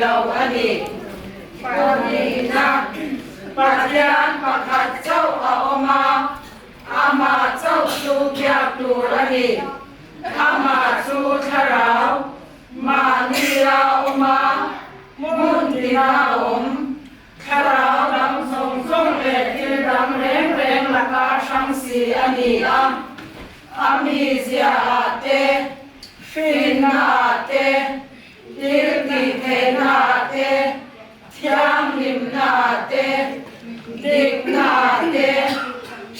lo a ni. Pahnihna, Pathian pakhat chauh a awm a, amah chauh chu biak tur a ni. Amah chu thlarau mahnia awm a, hmun tina awm. Thlarau dang zawng zawng leh thil dang reng reng laka hrang si a ni a, a mizia ah te, finna ah te, thil tih theihna ah te, thianghlimna ah te, dikna ah te,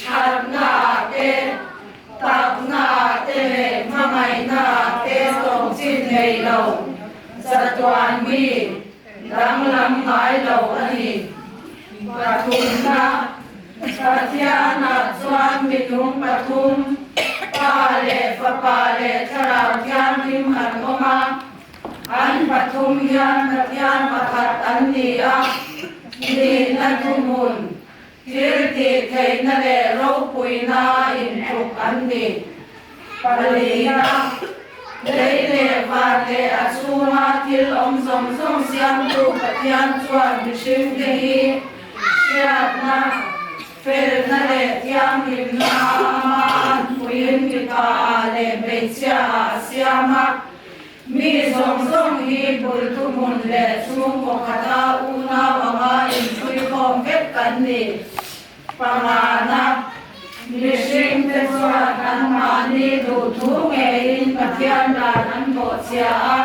thatna ah te, takna ah te leh hmangaihna ah te tawng chin nei lo chatuan mi Danglam ngai lo a ni. Pathumna, Pathianah chuan minung pathum, Pa leh Fapa leh Thlarau Thianghlim an awm a. An pathum hian Pathian pakhat an ni a, nihna thuhmun, thil tih theihna leh ropuina intluk an ni. Palina, Lei leh van leh a chhunga thil awm zawng zawng siamtu Pathian chuan mihringte hi hriatna, felna leh thianghlimna ama anpuiin mipa ah leh hmeichhia ah a siam a. Mi zawng zawng hi bul thuhmun leh chhungkaw khata unau anga inhruikhawm vek kan ni. Pangana, Mihringte chuan anmahni duhthu ngeiin Pathian dan an bawhchhia a,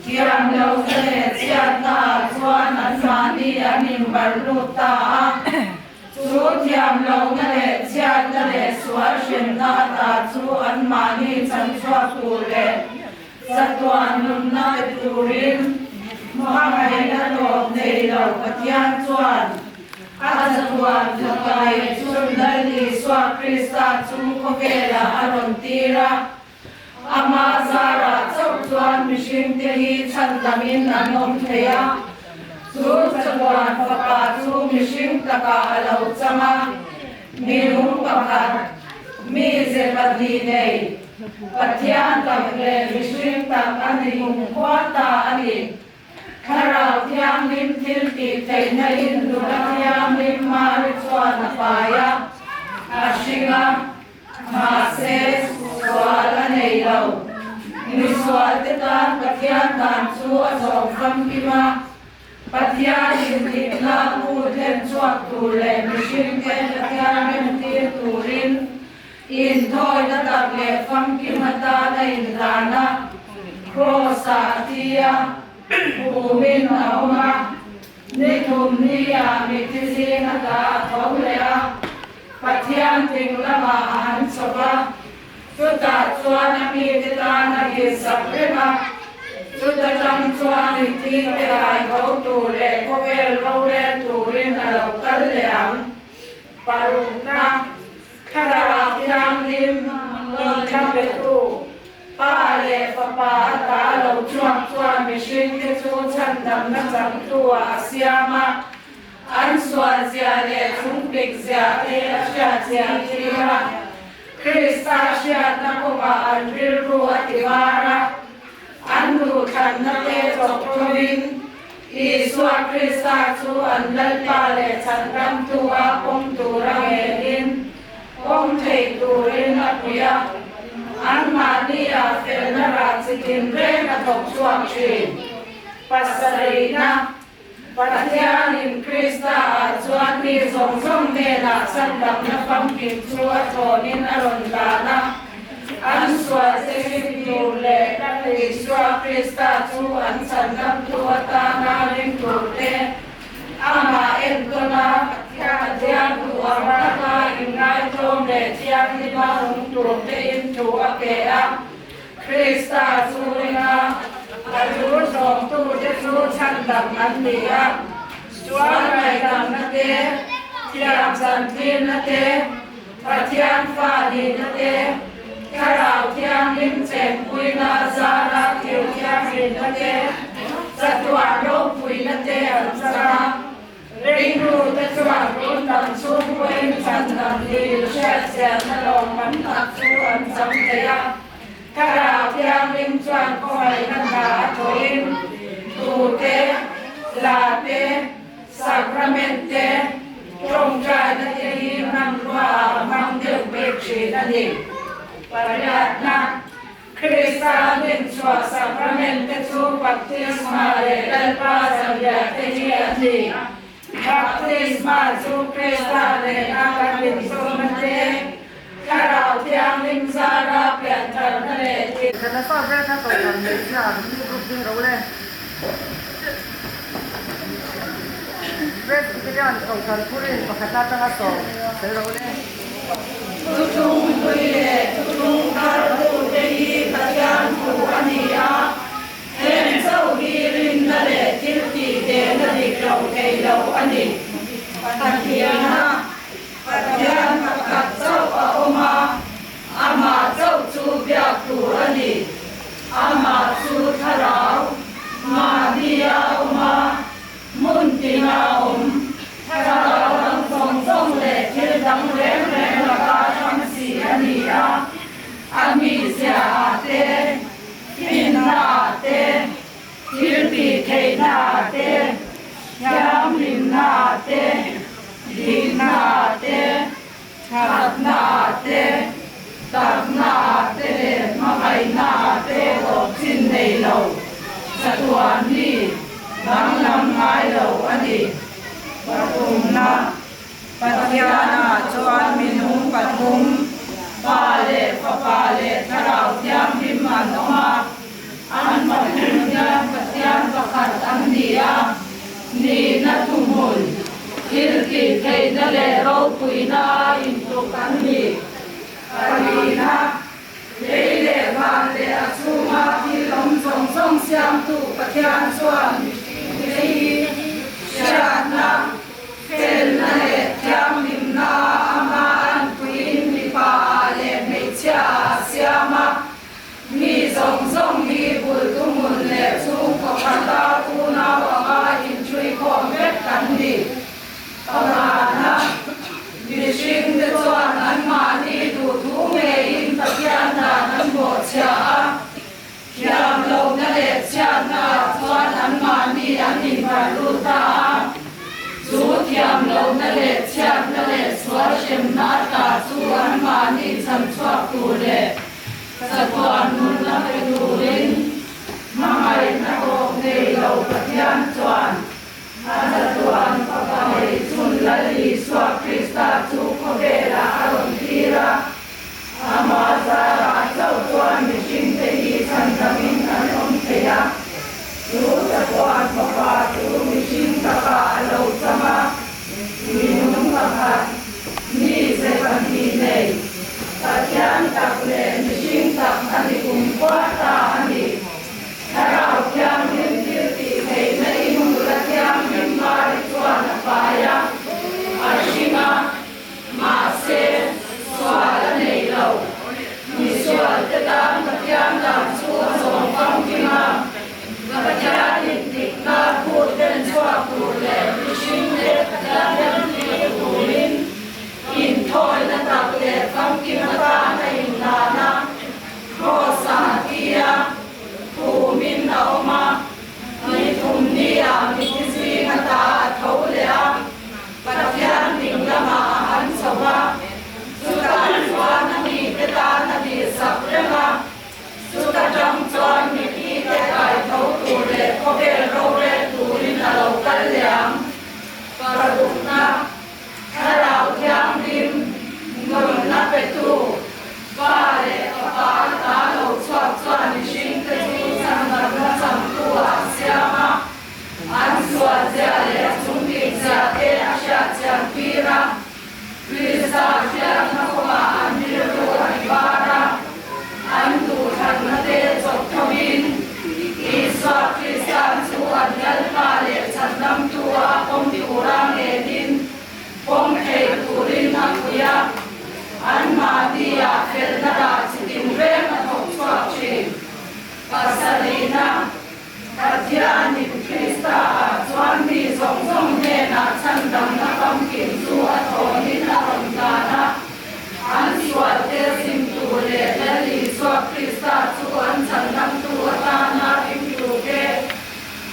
thiam lohna leh chhiatnaah chuan anmahni an inbarh lut ta a. Chu thiam lohna leh chhiatna leh sual hremna ata chu anmahni chanchhuak tur leh chatuan nunna pe turin hmangaihna tawp nei lo Pathian chuan A chatuan fapa chun Lal Isua Krista chu khawvelah a rawn tir a. Amah zarah chauh chuan mihringte hi chhandamin an awm thei a. Chu chatuan fapa chu mihring takah a lo chang a, minung pakhat, mize pahnih nei, Pathian tak leh mihring tak a ni kumkhua ta a ni. Thlarau Thianghlim thil tih theihna in nula thianghlim Mari chuan a pai a, a hring a, mahse sual a nei lo. Misualte tan Pathian dan chu a zawm famkim a, Pathianin dikna hmu thlen chhuak tur leh mihringte Pathian remtir turin inthawina tak leh famkim atan a inhlan a, Kraws-ah a thi a, phumin a awm a, ni thum ni-ah mithi zing ata a tho leh a, Pathian ding lamah a han chho va, chutah chuan a mite tan a dilsak reng a, chuta tang chuan mithi te kai tho tur leh khawvel rorel turin a lo kal leh ang. Parukna. Thlarau Thianghlim nunna petu Pa leh Fapa ata lo chhuak chuan mihringte chu chhandamna changtu-ah a siam a, an sualzia leh chungpikzia te a hriatchian tir a. Krista hriatna kawngah an rilru a tivar a, an duhthlanna te chawp thovin Isua Krista chu an Lalpa leh Chhandamtu-a pawm tura ngenin pawm thei turin a pui a, anmahnia felna rah chi tinreng a thawk chhuak thin. Pasarihna, Pathianin Krista-ah chuan mi zawng zawng hnenah chhandamna famkim chu a thlawnin a rawn dan a, an sualte rim tur leh Isua Krista chu an chhandamtu atana ring turte amah entawna Pathian duh ang taka inngaihtlawm leh thianghlima nung turtein thu a pe a. Krista chu ringa a tur zawmtute chu chhandam an ni a, sual ngaihdamna te, thiam chantirna te, Pathian fa nihna te, Thlarau Thianghlim chenpuina zara thil thianghlimna te, chatuan ropuina te an chang a. Ringtute chuan tun dang chhung pawhin chhandam dil hriatchianna lawmman tak chu an chang thei a. Thlarau Thianghlim chuan khawngaihna hna a thawhin thu Thu te, hla te, sacrament te, tawngtaina te hi hmanrua ah a hmang deuh ber thin a ni. Pariatna, Krista dinchhuah sacrament te chu baptisma leh Lalpa zanriah te hi an ni. Baptisma chu Krista nena kan inzawmna te, Thlarau Thianghlim zara piantharna leh thil. Thla sa vel kha kohhran hmeichhia an mi group ding ro le. Presbyterian kohhran phurin pakhat atanga sawm sawi ro le. Thuthlung hlui leh thuthlung thar tute hi Pathian thu a ni a. Heng chauh hi rinna leh thil tih tehna dik lo thei lo a ni. Pathiana, Pathian pakhat chauh a awm a, amah chauh chu biak tur a ni. Amah chu thlarau, mahni a awm a, hmun tina a awm. Thlarau dang zawng zawng leh thil dang reng reng laka hrang si a ni a, a mizia ah te, Finna te, thil tih theihna te, thianghlimna te, dikna te, thatna te, takna te leh hmangaihna te tawp chin nei lo, chatuan mi danglam ngai lo a ni. Pathumna, Pathianah chuan minung pathum, Pa leh Fapa leh Thlarau Thianghlim an awm a, an pathum hian Pathian pakhat an ni a, nihna thuhmun, thil tih theihna leh ropuina a intluk an ni. Palina, lei leh van leh a chhunga thil awm zawng zawng siamtu Pathian chuan mihringte hi hriatna, Felna leh thianghlimna ama anpuiin mipa ah leh hmeichhia ah a siam a, mi zawng zawng hi bul thuhmun leh chhungkaw khata unau anga inṭhuikhawm vek kan ni. Pangana, mihringte chuan anmahni duhthu ngeiin Pathian dan an bawhchhia a, Thiam lohna leh chhiatna ah chuan anmahni an inbarh lut ta a, chu thiam lohna leh chhiatna leh sual hremna ata chu anmahni chhan chhuak tur leh chatuan nunna pe turin hmangaihna tawp nei lo Pathian chuan a chatuan Fapa neihchhun Lal Isua Krista chu khawvelah a rawn tir a. Amah zarah chauh chuan mihringte hi chhandamin an awm thei a, chu chatuan Fapa chu mihring takah a lo chang a, minung pakhat, mize pahnih nei, Pathian tak leh mihring tak a ni kum kual ta a ni. Thlarau Thianghlim thil tih theihna in nula thianghlim Mari chuan a pai a, a hring a. Mahse, sual a nei lo. Misualte tan Pathian dan chu a zawm famkim a, Pathianin dikna phut den chhuak tur leh mihringte Pathian remtir turin inthawina tak leh famkim atan a inhlan a, Kraws-ah a ti a, phumin a awm a, ni thum ni-ah mithi zing ata a tho leh a. Pathian ding lamah a han chho a, chutah chuan a mite tan a tihsak reng a, chuta tang chuan mipite kai tho tur leh khawvel rorel turin a lo kal leh ang. Parukna, Thlarau Thianghlim, nunna petu, Pa leh Fapa ata lo chhuak chuan mihringte chu chhandamna changtu ah a siam a. An sualzia leh a chungtinzia te a hriatchian tir a, Krista hriatna kawngah an rilru a ti bar a, an duhthlanna te chawp thovin, Isua Krista chu an Lalpa leh Chhandamtu a pawm tura ngenin pawm thei turin a pui a, anmahniah felna rah chi tinreng a thawk chhuak thin. Pasarihna. Pathianin Krista-ah chuan mi zawng zawng hnenah chhandamna famkim chu a thawnin a rawn hlan a. An sualte simtu leh Lal Isua Krista chu an chhandamtu atana ringtute,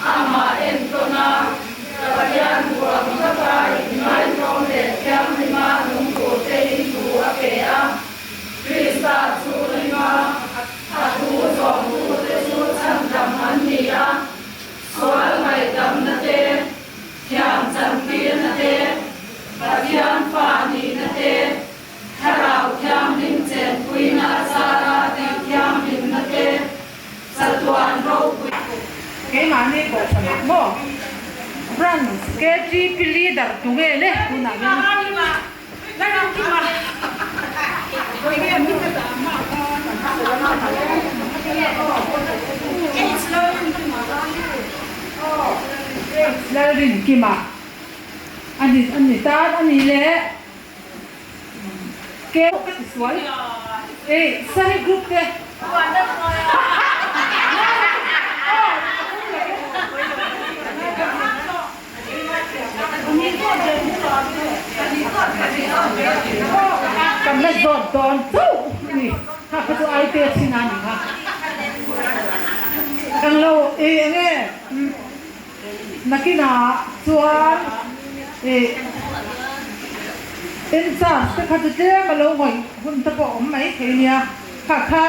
amah. Keimahni kohhranah maw Branch KTP Leader tu nge le tunah hian Lalrinkima a ni a ni tan a ni le Ke ka ti sual ei Sari group te. Kan la zawt dawn chauh ni kha kha chu ai te chin a ni kha. Kan lo ei enge nakinah chuan ih in charge te kha chu tlem a lo ngawih hun te pawh awm mai thei nia kha kha.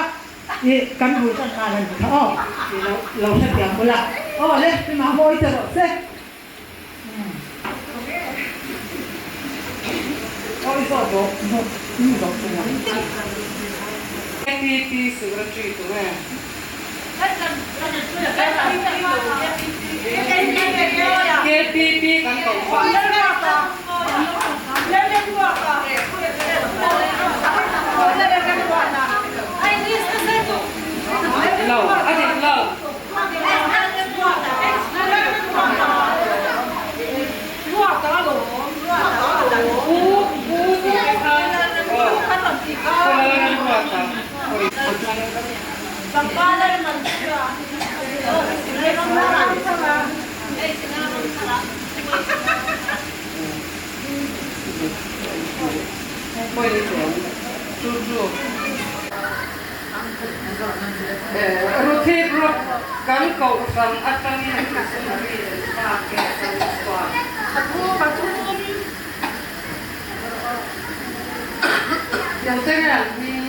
Ih, kan bul tan nghal a ni kha aw, tih lo lo hrethiam bula. Aw le, hlimah mawi ta rawh che. Umm. Aw i zawt rawh, zawt i zawt thung ang. KTP Secretary tu nge? KTP kan koh phah. Lo, a dik lo. Pu, pu tih kha aw, Pu Lalremruata. Chu chu Ruthi Group kan kohhran atangin missionary an thlak e kan chhuak. Tute nge an hming?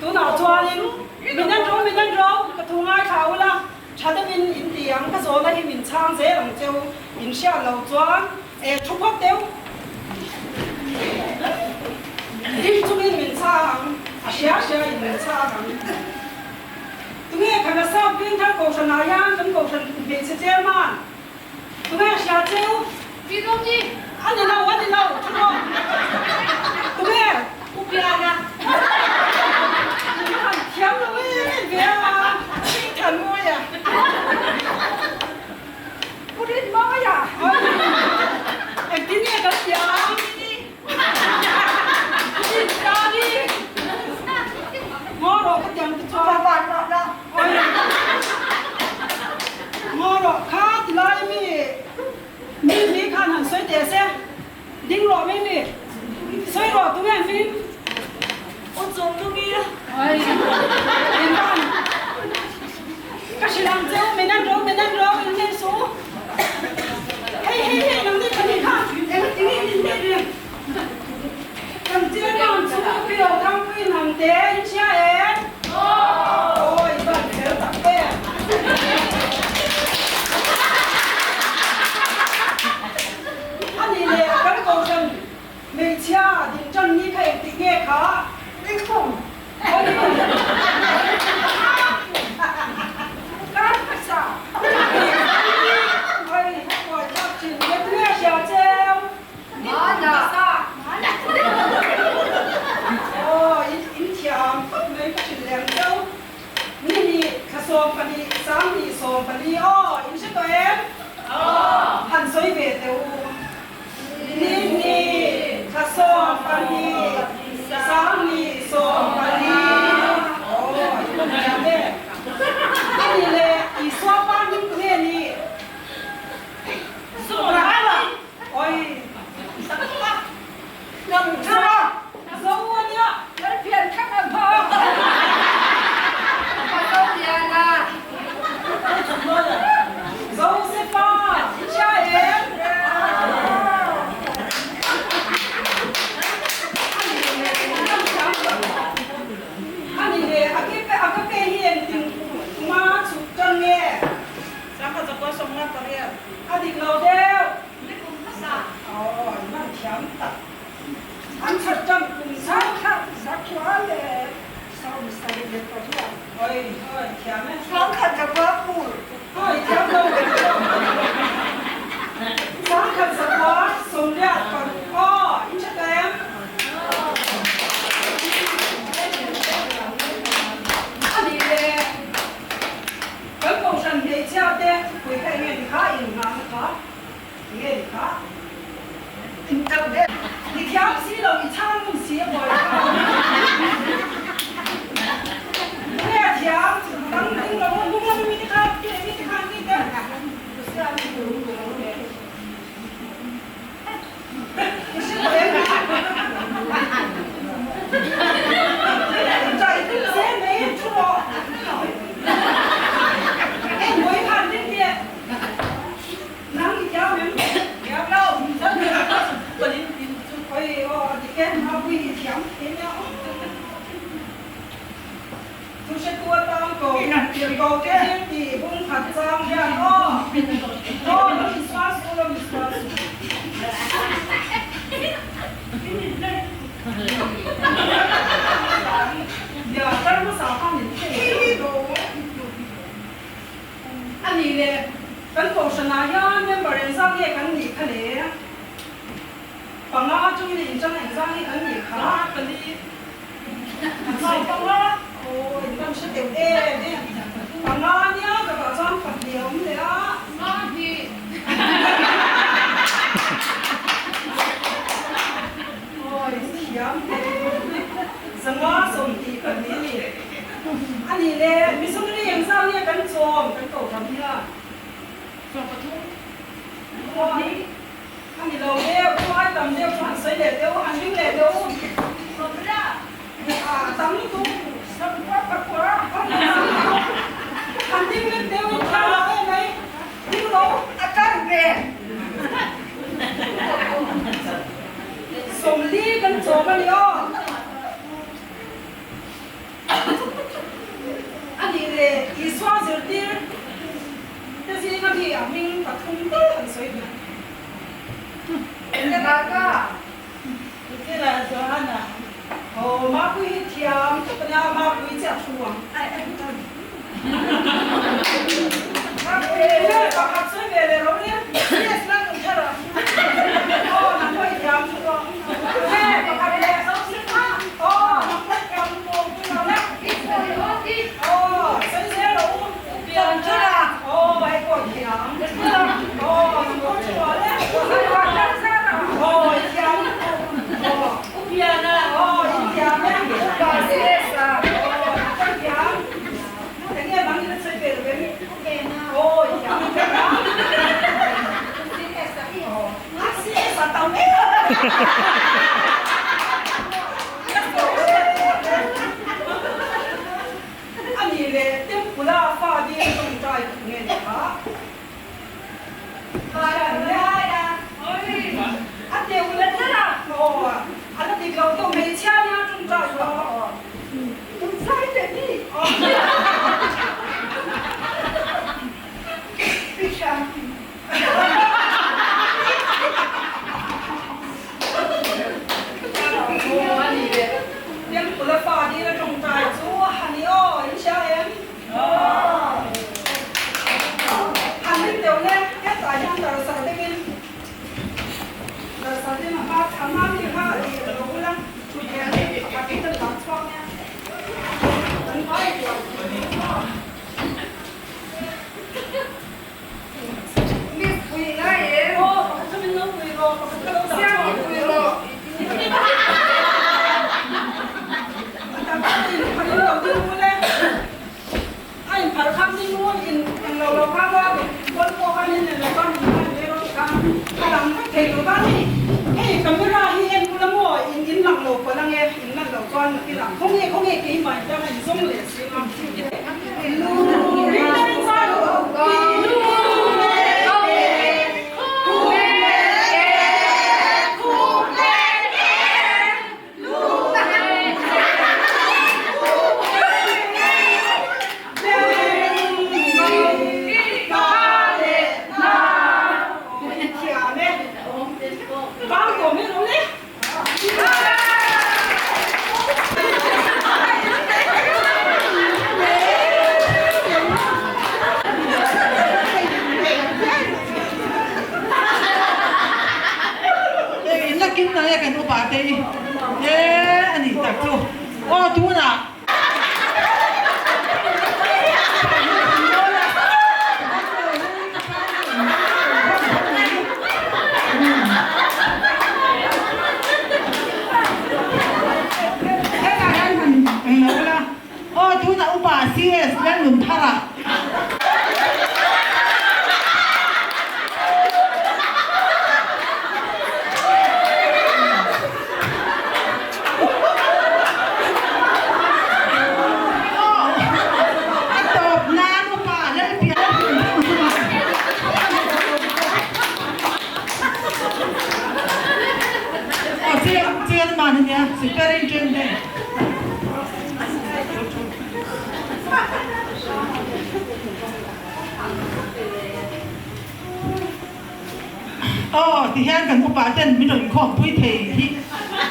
Tunah chuanin min en ro min en ro ka thu ngaithla ula tha deuhin in ti ang ka zawhna hi min chhang zel ang cheu in hriat lo chuan e thu phawt deuh dim chungin min chhang ang a hria hria in min chhang ang tunge khana sap veng thar kohhran ah hian kan kohhran hmeichhe chairman Tunge hria cheu? A ni lo, a ni lo, thu rawh. Tunge? U Piana. Min han thiam lo em ve a, Ring Than Mawia. Pu Rin Mawia. Engtin nge kan tih ang? Pu Rin Tani. Ngaw rawh ka tiang te chuan. Ngaw rawh kha ti lai mi. teh se. Ding rawh mai mi. Sawi rawh tunge hming? U chung nungi. Ai. Engvan. Ka hrilh ang cheu, min en rawh, min en rawh, in hmel suh. Hei hei hei nang ni pahnih kha eng ti nge in inhmel reng? Kan chairman chu Pi Rothangpuiin ang te in hria em? Aw i van fel tak em? A nih leh kan kohhran hmeichhia din tan ni kha engtik nge kha? Inkhawm Ni thla 12 20 14 aw i pawm thiam e. A nih leh Isua pa hming tu nge ni? Oi Zo a nia. Josefa i hria em? A nih leh a ke a ka pe hi engtin kuma chhuk tan nge? A dik lo deuh. Aw, an hman thiam tak. An chhat tan kum Oi, oi, thiam e. Oi, thiam lo kan ti lo. 1986 aw, in hre ta em? A nih leh kan kohhran hmeichhia te thupui kha enge ni kha inngahna kha enge ni kha? I thiam si lo, i chhang ngun si a buai kha. Tunge a thiam? Dang ding lo a hnung lama mite kha ti leh mite kha an ni te. I hre tawh em? Chai se mai thu rawh. Engmawii khan ding teh. Nang i thiam em? Thiam lo. Oi aw a dik e, Mapui i thiam thei nia aw. Chu hretu atang ko ko te thil ti bung khat chang hian aw aw lo insual su lo insual su. Nia kar hmasa khan in thei. A nih leh kan kohhranah hian member engzah nge kan nih kha le? Panga atangin inṭang engzah nge kan nih kha? Pali. Hmai panga. Aw in ban hre deuh em e. Panga nia ka tah chuan pahnih a awm leh a. Pahnih. Aw in thiam hle mai. Zanga 22 a ni. A nih leh missionary engzah nge kan chawm kan kohhran hian? 13. Aw. A ni lo deuh, chu ai tam deuh chu han sawi leh deuh, han ring leh deuh. A tam lutuk. Han ding lek deuh in thla lo em mai. Ding lo. A tan ve. 40 kan chawm a ni aw. A nih leh Isua zirtir te zinga mi a hming pathum tal han sawi ve. Aw Mapui hi thiam tak a nia, Mapui chiah thu ang. Pakhat sawi ve leh ro nia. Aw nang pawh i thiam thu ang. Pakhat leh. Aw nang pawh i thiam thu ang. Aw sawi zel rawh u. Aw hei pawh i thiam. Aw nang pawh thu rual e. Aw i thiam aw. Aw i thiam e. Aw nang pawh i thiam. Enge nang i la sawi ve lo em? A nih leh Temple-a fa dil tawngtai thu nge ni kha? A teu let let a, aw a la dik lo deuh hmeichhia nia tawngtai tawh. Tawngtai teh ni. Temple a fa dil a tawngtai chu han i aw in hria em? Han ring deuh le, hetah hian darsar deuhin darsar deuhin a hma a hma mi kha i lo bula thutthleng hi pakhat in a dah chhuak nia an vai buai Miss pui ngai em? Aw, pakhat kha min lo pui rawh, pakhat ka lo dah chhuak. Siang pui rawh. A tam tak in phar in lo ding u le. A in phar kham ding u, in eng lo lo kha maw, ball pawh khan in eng lo khan in khan ve rawh ti khan a lang vek thei lo ta ni. Hei camera hi en u la maw, in in lang lo palh ange, in lan loh chuan nakin ah khawnge khawnge keimah in tang a in zawng leh si a. In la kim nang e kan upa te i e a ni tak chu aw tunah. Hetah hian han eng lo ula aw tunah upa CS Lalnunthara. A tawp nan upa Lalpian Aw chairman a nia superintendent. Aw tihian kan upa ten min rawn inkhawmpui thei hi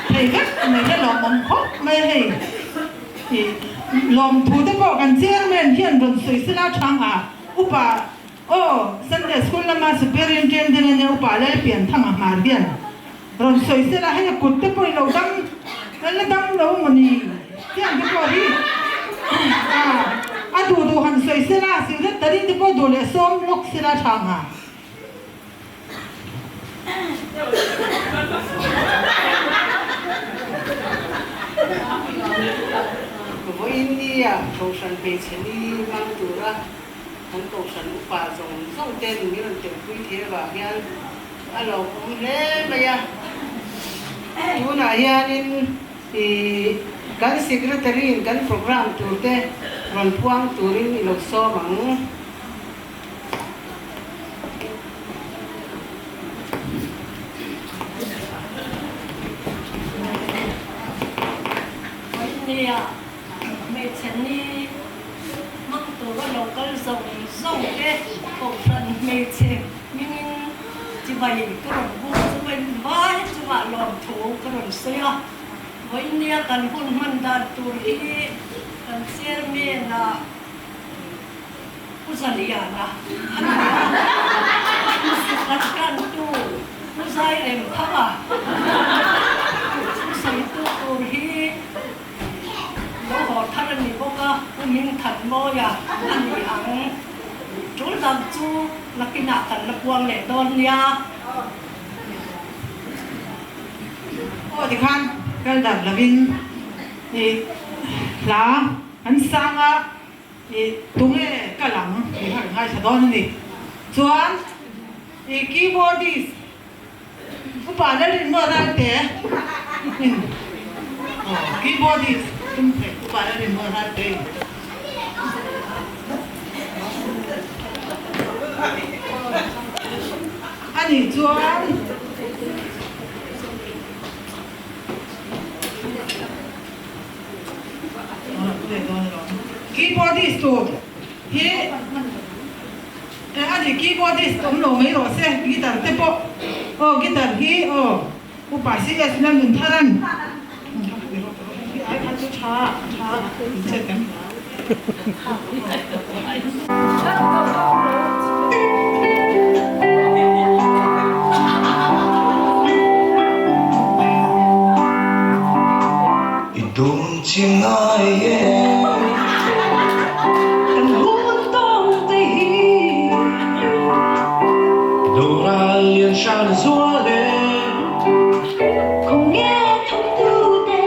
thei vek mai hi a lawmawm khawp mai a hei ih lawmthu te pawh kan chairman hian rawn sawi sela thang a upa aw Sunday school lama superintendent ania upa Lalpianthanga hmar hian rawn sawi sela hei a kut te pawh i lo dam la dam lo mawni tiang te pawh hi a duh duh han sawi sela secretary te pawh duh leh sawm lawk sela thang a. Vawiin nia Kohhran hmeichhe ni hmang tura kan Kohhran upa zawng zawng ten min rawn telpui thei avang hian a lawmawm hle mai a. Tunah hianin ih kan Secretary-in kan programme turte rawn puang turin i lo sawm ang. Nia, hmeichhe ni hmang tura lo kal zawng zawng te Kohhran hmeichhe hmingin chibai ka rawn buk chu vawiin vai chungah lawmthu ka rawn sawi a. Vawiin nia kan hun hman dan tur hi kan chairman-a Pu Zaliana a ni a, kan tantu Pu Zairemthanga thusawitu tur hi lo haw thar a ni bawk a, Pu Mingthanmawia a ni ang. Tul dang chu nakinah kan la puang leh dawn nia. Aw tikhan kal dan lovin i hla an sang a. I tunge ka lang tih kha ka ngaithla dawn a ni. Chuan i keyboardist Upa Lalrinmuah Ralte in aw keyboardist tum thei Upa Lalrinmuah Ralte in. Ani chuan. Keyboardist tur hi a ni keyboardist awm lo mai rawh se guitar te pawh aw guitar hi aw upa CS Lalnuntharan ai kha chu tha tha inchhet em. I dun chi ngai em? Kan hun tawng te hi Doral lian hran zual e. Khawnge thawktu te?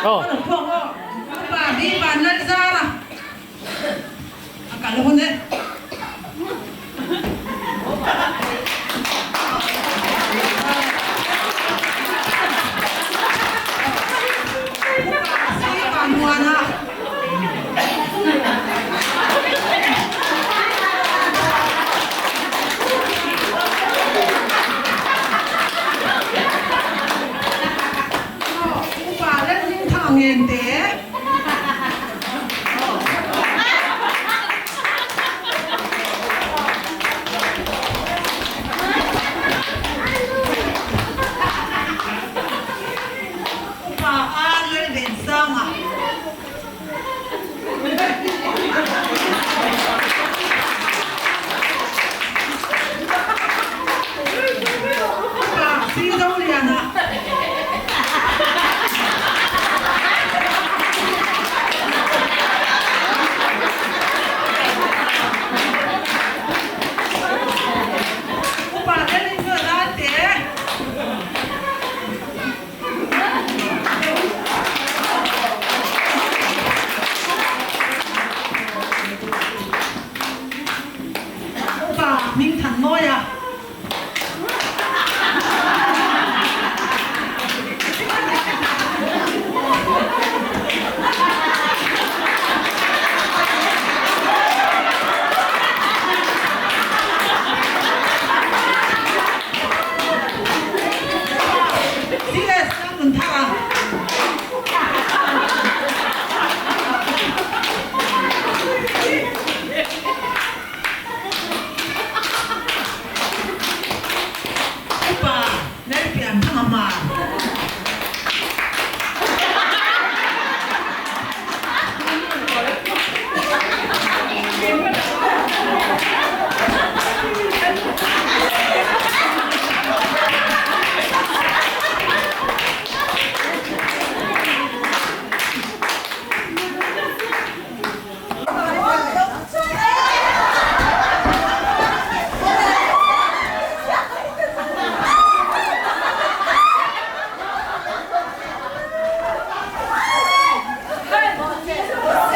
Aw. Upa Bi Vanlalzara a kal hun e. Upa C Vanmuana. Upa Lalhmingthanga Ngente. Upa A Lalvensanga. Upa Singzoliana. Upa Lalrinhlua Ralte. Upa Hmingthanmawia. CS Lalnunthara. Upa Lalpianthanga Mar.